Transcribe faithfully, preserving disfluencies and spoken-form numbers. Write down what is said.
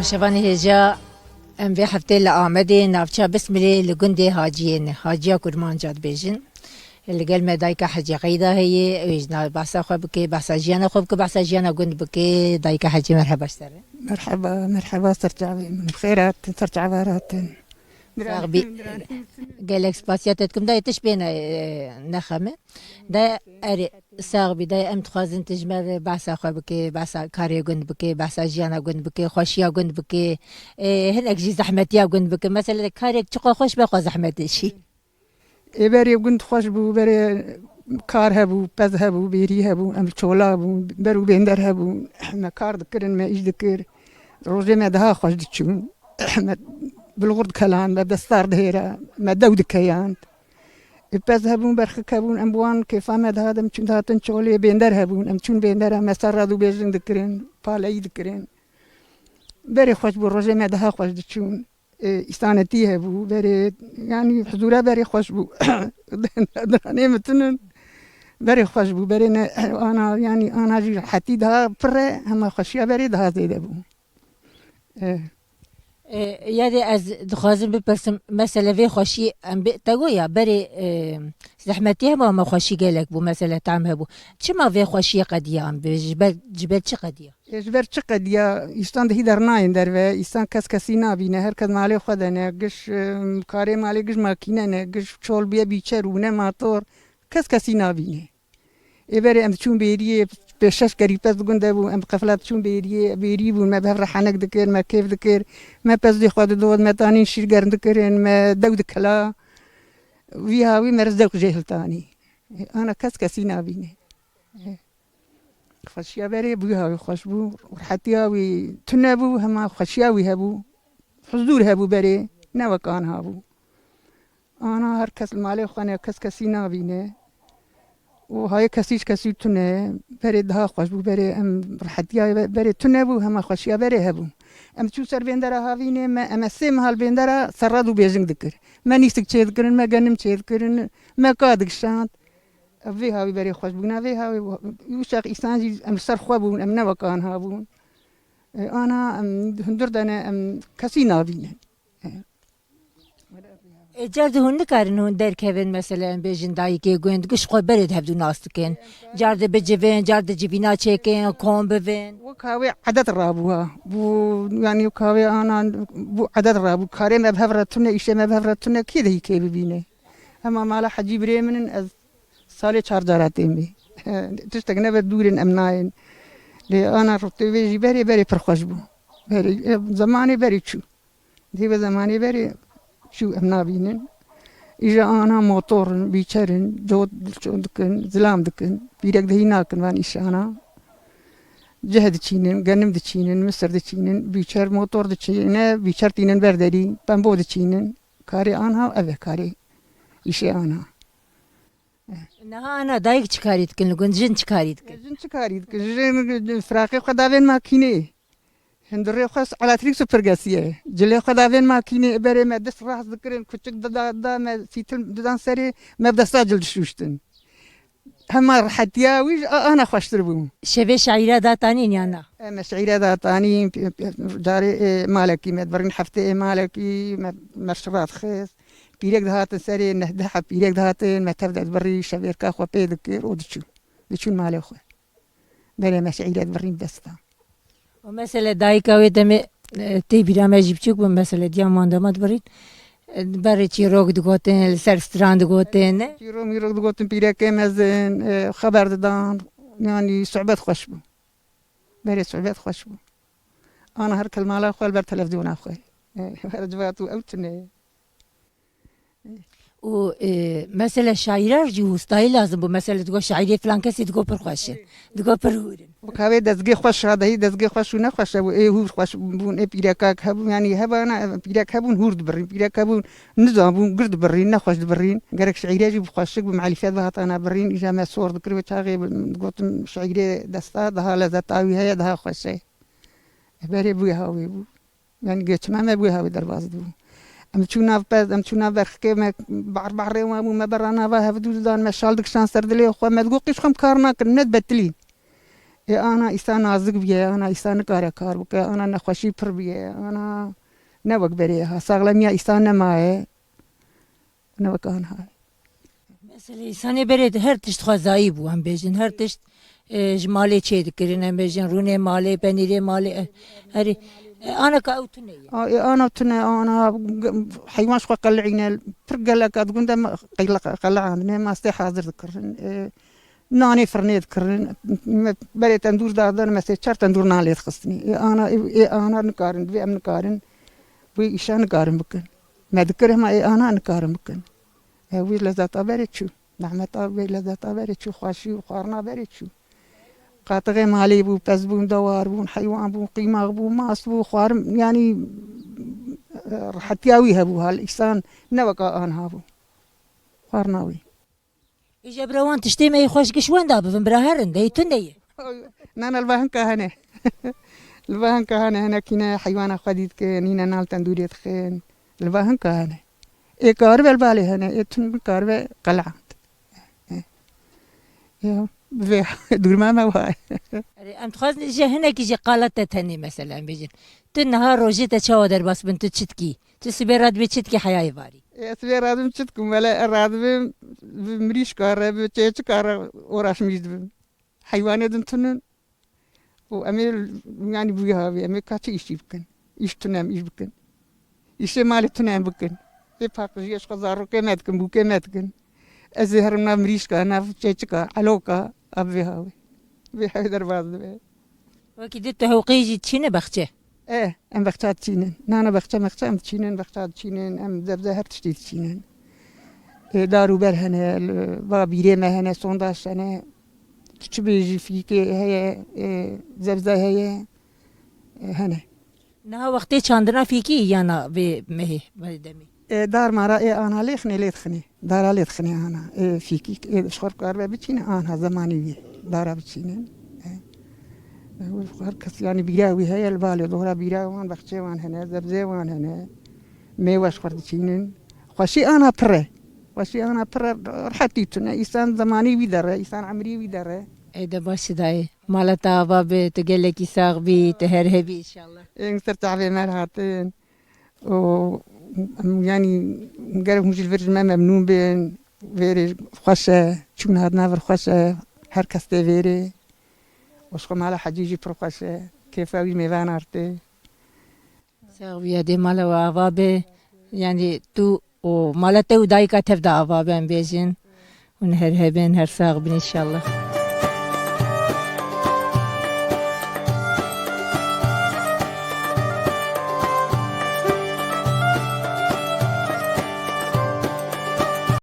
Şevanê hêja, em vê heftê li Amedê, navça Bismilê, li gundê Haciyê ne, Haciya Kurmanca dibêjin. Li gel me dayika Hecî Qeyda heye, ew jî na-, behsa xwe bike, behsa jiyana xwe bike, behsa jiyana gund bike. Dayika Hecî, merheba ji te re. Merheba, merheba, serçavê min. Bi xêr hatin, serçava hatin. Sax bî. Gelek spasiya te dikim. Dayê, tu ji pê ne, nexeme. Dayê, erê, sax bî. Dayê, em dixwazin tu ji me re behsa xwe bike, behsa karê gund bike, behsa jiyana gund bike, xweşiya gund bike, ê, hinek jî zehmetiya gund bike. Mesela karek çiqa xweş be, xwe zehmetê jî. Ê berê gund xweş bû, berê kar hebû, pez hebû, bêrî hebû, em çola bûn, ber û bênder hebûn. Me kar dikirin, me îş dikir. Rojê me daha xweş diçûn. Me bilxur dikelan, me destar dihêra, me dew dikeyand. Ê pez hebûn, berxik hebûn, em bi wan kêfa me dihadin, çûn dihatin çolê, bênder hebûn, em çûn bêndera, me serra dû bêjin dikirin, paleyî dikirin. Berê xweş bû, rojê me daha xweş diçûn. Ê, îsanetî hebû, berê, yanî huzûra berê xweş bû. Diranê min tune, berê xweş bû, berê ne, ana, yanî ana jî rehetî daha pir e, hema xweşiya berê daha zêde bû. Ê. Ê, yadê ez dixwazim bipirsim, mesele vê xweşiyê em bê, te got ya berê, ê, zehmetî hebû, ama xweşî gelek bû, mesele tam hebû. Çima vê xweşiyê qediya em bê, ji ber, ji ber çi qediya? Ê, ji ber çi qediya? Îstan dihî dernayên derve, îstan kes kesî nabîne, her kes malê xwe de ne, giş, em, karê malê giş makîne ne, giş çol bûye bîçer û ne mator, kes kesî nabîne. Ê berê em diçûn bêriyê, pêş şeş kerî pez di gund de bû, em bi qefla diçûn bêriyê, bêrî bûn, me bi hev re henek dikir, me kêf dikir, me pez dê xwe didot, me tanîn şîr germ dikirin, me dew dikela. Vî hawî me re zewq jê hiltanî. Ana kes kesî nabîne. Xweşiya berê bû, hawî xweş bû, rehetiya wî tune bû, hema xweşiya wî hebû, huzûr hebû berê, ne wek anha bû. Ana her kes li malê xwe ne, kes kesî nabîne. Û hayê kesî ji kesî tune, berê daha xweş bû, berê em rehetiya be-, berê tune bû, hema xweşiya berê hebû. Em çû ser bêndera havînê me, em e sê meha li bêndera serra dû bêjing dikir. Me nîsik çê dikirin, me genim çê dikirin, me ka dikişand. Ev vê hawî berê xweş bûna, vê hawî wişex îsan jî em li ser xwe bûn, em ne wek anha bûn. E, ana, em, hundir de ne, em kesî navînin. E. E, car di hûn nikarin hûn derkevin, mesela, em bêjin dayikê gund, giş xwe berê di hevdû nas dikin. Car di bicivin, car di civîna çêkin, kom bivin. Wek hawê edet rabû ha. Bû, yanî wek hawê ana, bû edet rabû. Karê me bi hev re tune, îşê me bi hev re tune, kê dihî kê bibîne? Hema mala Hecî birê min in, ez salê çar cara têm bê. Tiştek nebe dûr in, em nayên. Lê ana rûtê wê jî berê, berê pir xweş bû. Berê, e, zemanê berê çû. Dê ve zemanê berê çû, em nabînin. Îja ana motor in, bîçer in, cot dikin, zilam dikin. Pîrek dihî nakin van îşana. Cih diçînin, genim diçînin, misir diçînin, bîçer motor diçîne, bîçer tînin ber derî, pembo diçînin. Karê anha ev e, karê îşê ana. Niha ana dayik çi karî dikin li gund, jin çi karî dikin? Jin çi karî dikin? Jin firaqê xwe davên makînê. Hundirê xwe s-, elektrîk süpürgesiye. Cilê xwe davên makînê, berê me dest rast dikirin, kuçik dida, da me fîtil didan serê, me bi desta cil dişûştin. Hema rehetiya wî ji a-, ana xweştir bû. Şevê şaîra datanîn ya na? E, me şaîra datanîn, p-, p-, carê, e, malekî me dibirîn, heftê ê malekî me, me şirat xist. Pîrek dihatin serê, neh deh heb pîrek dihatin, me tev de dibirî, şevêrka xwe pê dikir û diçûn. Diçûn malê xwe. Berê me şeîre birîn desta. Û mesele dayika wê demê, e, tê bîra me jî biçûk bû, mesele diya manda me dibirîn. E, berê çîrok digotin, li ser stran digotin, ne? Çîrok mîrok digotin, pîrekê mezin, e, xeber didan, yanî sohbet xweş bû. Berê sohbet xweş bû. Ana her kelmala xwe li ber televîzyona xwe. E, her civat û ew tune ye. Û, e, mesele şaîrar jî wistayî lazim bû. Mesele digo şaîrê filan kesî digo pir xweş in. Digo pir hûr in. Wek havê dezgê xweş, şadehî dezgê xweş û nexweş e, ê hûr xweş bûn, ê pîrekak hebûn, yanî hebana, pîrek hebûn hûr dibirîn, pîrek hebûn nizan bûn, gir dibirîn, nexweş dibirîn. Gerek şaîrê jî bi xweşik, bi melîfet ve hatana birîn, îja me sor dikir wê çaxê digotin şaîrê desta daha lezeta wî heye, daha xweş e. Berê bûye hawê bû. Yanî geçime me bûye hawê derbas dibû. Em çû nav pez, em çû nav berxikê me bar barê wan bû, me berra nava hevdû didan, me şal dikişan ser dilê xwe, me digot qîş xwe em kar nakin, ne dibetilîn. Ê ana îsa nazik bûye, ana îsa nikare kar bike, ana nexweşî pir bûye, ana ne wek berê ha. Saxlemiya îsa nemaye, ne wek anha. Mesela îsanê berê de her tişt xwezayî bû, em bêjin, her tişt, e, ji malê çê dikirin, em bêjin, rûnê malê, penîrê malê, e, herî, e, aneka ew tune ye. A, ê ana tune, ana g-, heywan ji xwe qelîne, pir geleka di gund de me qeyla-, qeleandine, mastê hazir dikirin. E, nanê firnê dikirin. Me berê tendûr dadin, me sê çar tendûr nan lê dixistinî. Ê ana, ê, ê ana nikarin, divê em nikarin. Wê îşa nikarin bikin. Me dikir hema ê ana nikarin bikin. E, wî lezeta berê çû. Nehmeta wê lezeta berê çû, xweşî û xwarina berê çû. Qatixê malê bû, pez bûn, dewar bûn, heywan bûn, qîmax bû, mast bû, xwarin, yanî, e, rehetiya wî hebû, hal îsan ne weka anha bû. Xwarina wî. Îja bira wan tiştê me yê xweş giş wenda bibin, bira herin, de yê tune ye. Nana li va hinka hene. Li va hinka hene, hinekî ne heywana xwedî dikin, nîne nal tendûrê dixin. Li va hinka hene. Ê karibe li balê hene, ê tun bikaribe qeleand. Ya, vê durma me waye. Erê, em dixwazin ji hinekî ji qala te tenê mesela em bêjin. Tu niha rojê te çawa derbas bin, tu çi dikî? Tu sibê radibê çi dikî heya êvarî? Ê, sibê radibim çi dikim? Wele, radibim bi mirîşka re, bi çêçika re uğraşmış dibim. Heywanê din tunun. û em ê, yanî, bi wî havê, em ê ka çi îşî bikin? Îş tune em îş bikin. Îşê malê tune em bikin. Ê paqijiyê ji xwe zarokê me dikin, bûkê me dikin. Ez ê herim nav mirîşka, nav çêçika, eloka, a bi vê havê. Vê havê derbas dibe. Wekî di tu hewqeyî jî diçîne bexçe? E, em bexça diçînin. Nana bexçe mexçe em diçînin, bexça diçînin, em zebze her tiştî diçînin. E, dar û ber hene, li va bîrê me hene, sondaj hene. Tu çi bêjî, fîkê heye, e, zebze heye, e, hene. Niha wextê çandina fîkî yana vê mehê, vê demê? E, dar mara ê ana lê xinê, lê dixinê. Dara lê dixinê ana. E, fîkî, e, ji xwe karibe biçîne, anha zemanî wî dara biçîne. E, e, her kes, yanî, bîra wî heye, li balê dohra bîra wan, bexçê wan hene, zebzê wan hene. Mêwe ji xwe diçînin. Xweşî ana pir e. Xweşî ana pir e, rehetî tune. Îsan zemanî wî dere, îsan emrî wî dere. Ê de baş dayê. Mala te ava be, tu gelekî sax bî, tu her hebî înşallah. Ê, min ser çavê me hatin. Û, em, yanî, gerek hûn jî li vir ji me memnûn bin. Vêrê xweş e, çûn hatina vir xweş e. Her kes tê vêrê. Û ji xwe mala hecî jî pir xweş e. Kêfa wî mêvan arte. Sax bî, yadê mala we ava be. Yanî tu û mala te û dayika tev de ava be, em bêjin. Hûn her hebin, her sax bin înşallah.